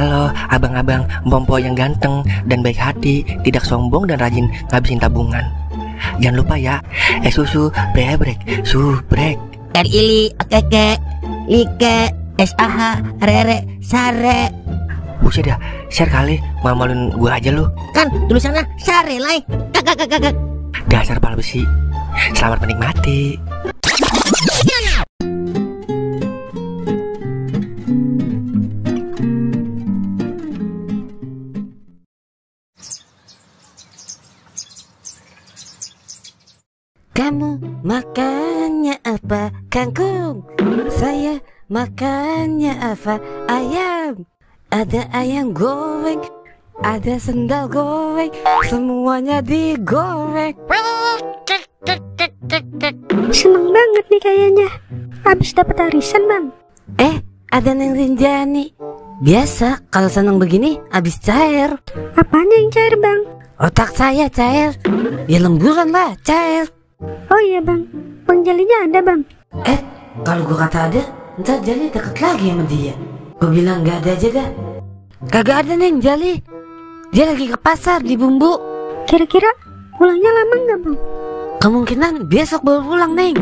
Halo abang-abang Bompo yang ganteng dan baik hati, tidak sombong dan rajin ngabisin tabungan. Jangan lupa ya, susu brebrek, subrek. Ili, keke, like, SAH, rere, sare. Buset dah, share kali, malu-maluin gua aja lu. Kan tulisannya sare lai. Kakak. Dasar pala besi. Selamat menikmati. Kamu makannya apa, kangkung? Saya makannya apa, ayam? Ada ayam goreng, ada sendal goreng, semuanya digoreng. Seneng banget nih kayaknya. Habis dapat arisan, Bang. Ada Neng Rinjani. Biasa kalau seneng begini habis cair. Apanya yang cair, Bang? Otak saya cair. Ya lemburan lah cair. Oh iya, Bang. Bang Jalinya ada, Bang? Kalau gua kata ada, ntar Jali deket lagi sama dia. Gua bilang gak ada aja dah. Kagak ada Neng Jali. Dia lagi ke pasar di bumbu. Kira-kira pulangnya lama nggak, Bang? Kemungkinan besok baru pulang Neng.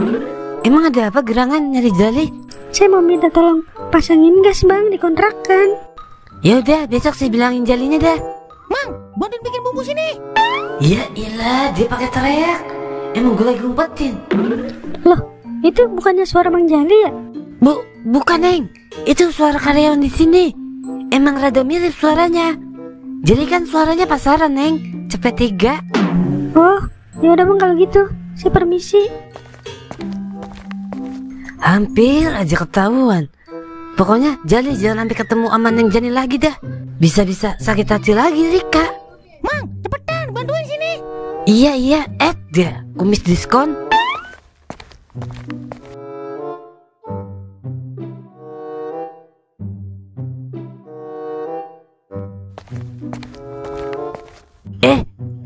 Emang ada apa gerangan nyari Jali? Saya mau minta tolong pasangin gas, Bang, di kontrakan. Ya udah, besok saya bilangin Jalinya dah. Mang, bantuin bikin bumbu sini. Ya ilah, dia pakai teriak. Emang gue lagi ngumpetin. Loh, itu bukannya suara Bang Jali ya? Bukan Neng. Itu suara karyawan di sini. Emang rada mirip suaranya. Jadi kan suaranya pasaran Neng. Cepet 3. Oh, ya udah Bang kalau gitu. Saya permisi. Hampir aja ketahuan. Pokoknya Jali jangan sampai ketemu sama Neng Jani lagi dah. Bisa-bisa sakit hati lagi Rika. Mang, cepetan bantuin sini. Iya, dia kumis diskon.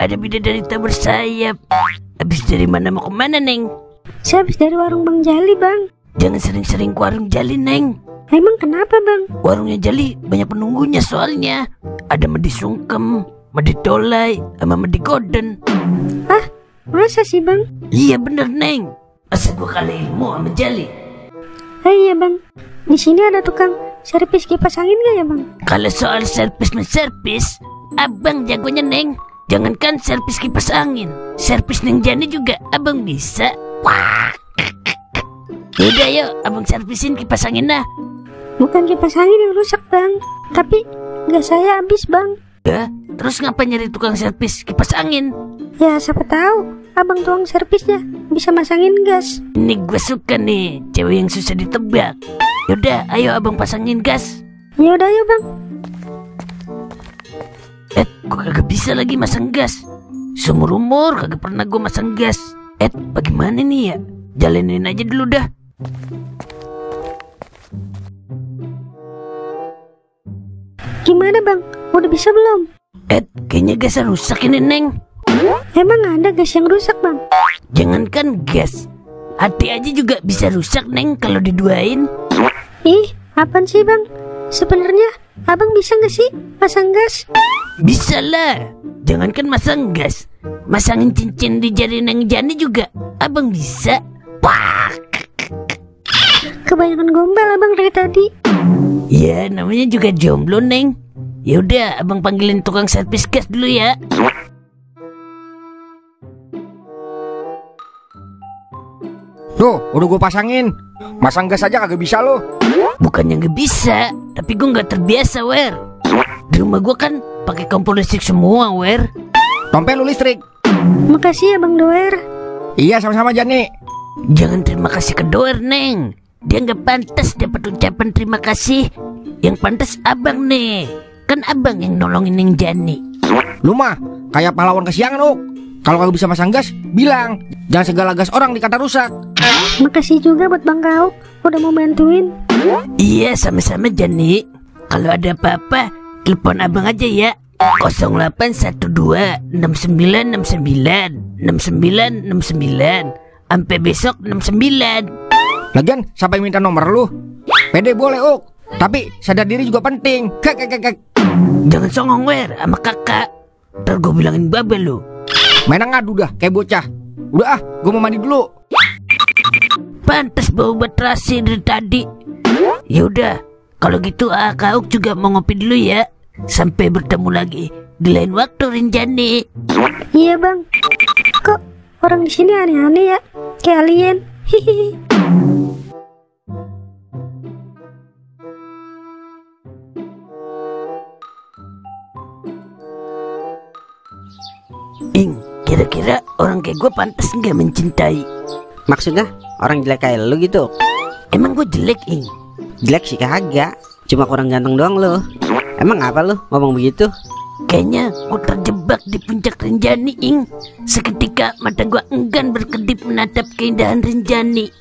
Ada bidadari tak bersayap. Habis dari mana mau kemana Neng? Saya habis dari warung Bang Jali, Bang. Jangan sering-sering ke warung Jali Neng. Emang kenapa, Bang? Warungnya Jali banyak penunggunya soalnya. Ada Medi Sungkem, Medi Tolai, sama Medi Goden. Ah, masa sih, Bang? Iya bener Neng. Masa gua kalah ilmu sama Jali? Iya, Bang. Di sini ada tukang servis kipas angin nggak ya, Bang? Kalau soal servis, abang jagonya Neng. Jangankan servis kipas angin, servis Neng Jani juga abang bisa. Wah. Udah yuk, abang servisin kipas angin dah. Bukan kipas angin yang rusak, Bang. Tapi gas saya habis, Bang. Ya, terus ngapa nyari tukang servis kipas angin? Ya, siapa tahu abang tukang servisnya bisa masangin gas. Ini gue suka nih, cewek yang susah ditebak. Yaudah, ayo abang pasangin gas. Ya udah, yuk, Bang. Gue kagak bisa lagi masang gas. Seumur umur kagak pernah gue masang gas. Bagaimana nih ya? Jalanin aja dulu dah. Gimana, Bang? Udah bisa belum? Kayaknya gasnya rusak ini Neng. Emang ada gas yang rusak, Bang? Jangankan gas, hati aja juga bisa rusak Neng kalau diduain. Ih, apaan sih, Bang? Sebenarnya abang bisa nggak sih pasang gas? Bisa lah. Jangankan masang gas, masangin cincin di jari Neng Jani juga abang bisa. Wah. Kebanyakan gombal abang dari tadi. Ya namanya juga jomblo Neng. Yaudah abang panggilin tukang servis gas dulu ya. Tuh, udah gue pasangin. Masang gas aja kagak bisa lo. Bukannya nggak bisa, tapi gue nggak terbiasa, Wer. Di rumah gue kan pakai kompor listrik semua, Wer. Tompel lu listrik. Makasih ya Bang Doer. Iya, sama-sama Jani. Jangan terima kasih ke Doer, Neng. Dia nggak pantas dapat ucapan terima kasih. Yang pantas abang nih. Kan abang yang nolongin Neng Jani. Lu mah kayak pahlawan kesiangan, Uk. Kalau kagak bisa masang gas, bilang. Jangan segala gas orang dikata rusak. Makasih juga buat Bang Kauk udah mau bantuin. Iya, sama-sama Jani. Kalau ada apa-apa, telepon abang aja ya. 0812 6969 6969. Sampai besok 69. Lagian sampai minta nomor lu. Pede boleh, Uk. Tapi sadar diri juga penting. Jangan songong wer sama kakak. Ntar gue bilangin babe lu. Main ngadu dah kayak bocah. Udah gue mau mandi dulu. Pantes bau baterasi dari tadi. Yaudah, kalau gitu Kak Uk juga mau ngopi dulu ya. Sampai bertemu lagi di lain waktu Rinjani. Iya bang. Kok orang di sini aneh-aneh ya? Kayak alien. Hihihi. Ing, kira-kira orang kayak gue pantas nggak mencintai? Maksudnya orang jelek kayak lu gitu? Emang gue jelek, Ing? Jelek sih kagak, cuma kurang ganteng doang lu. Emang apa lu ngomong begitu? Kayaknya gue terjebak di puncak Rinjani, Ing. Seketika mata gue enggan berkedip menatap keindahan Rinjani.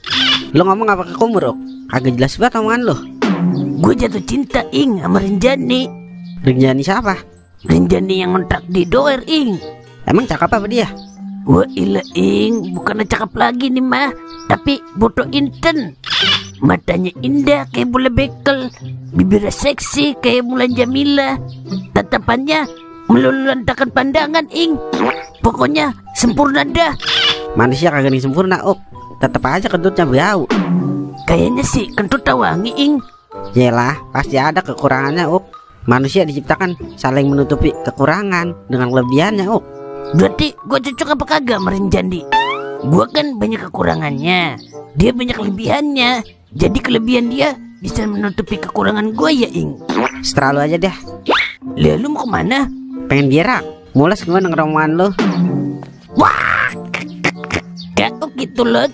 Lu ngomong apa ke kumur? Kagak jelas banget omongan lu. Gue jatuh cinta, Ing, sama Rinjani. Rinjani siapa? Rinjani yang ngontrak di Doer, Ing. Emang cakep apa dia? Wah ilah, Ing, bukannya cakep lagi nih mah, tapi bodoh inten. Matanya indah kayak bola bekel, bibirnya seksi kayak Mulan Jamila, tatapannya meluluhlantakan pandangan, Ing. Pokoknya sempurna dah. Manusia kagak nih sempurna, tetep aja kentutnya bau. Kayaknya sih kentut wangi, Ing. Yelah, pasti ada kekurangannya, Manusia diciptakan saling menutupi kekurangan dengan kelebihannya, Berarti gue cocok apa kagak sama Rinjani? Gue kan banyak kekurangannya, dia banyak kelebihannya. Jadi kelebihan dia bisa menutupi kekurangan gue ya, Ing. Seterah lu aja deh. Lu mau kemana? Pengen berak. Mules gue denger omongan lu. Wah, Kak Uk gitu loh.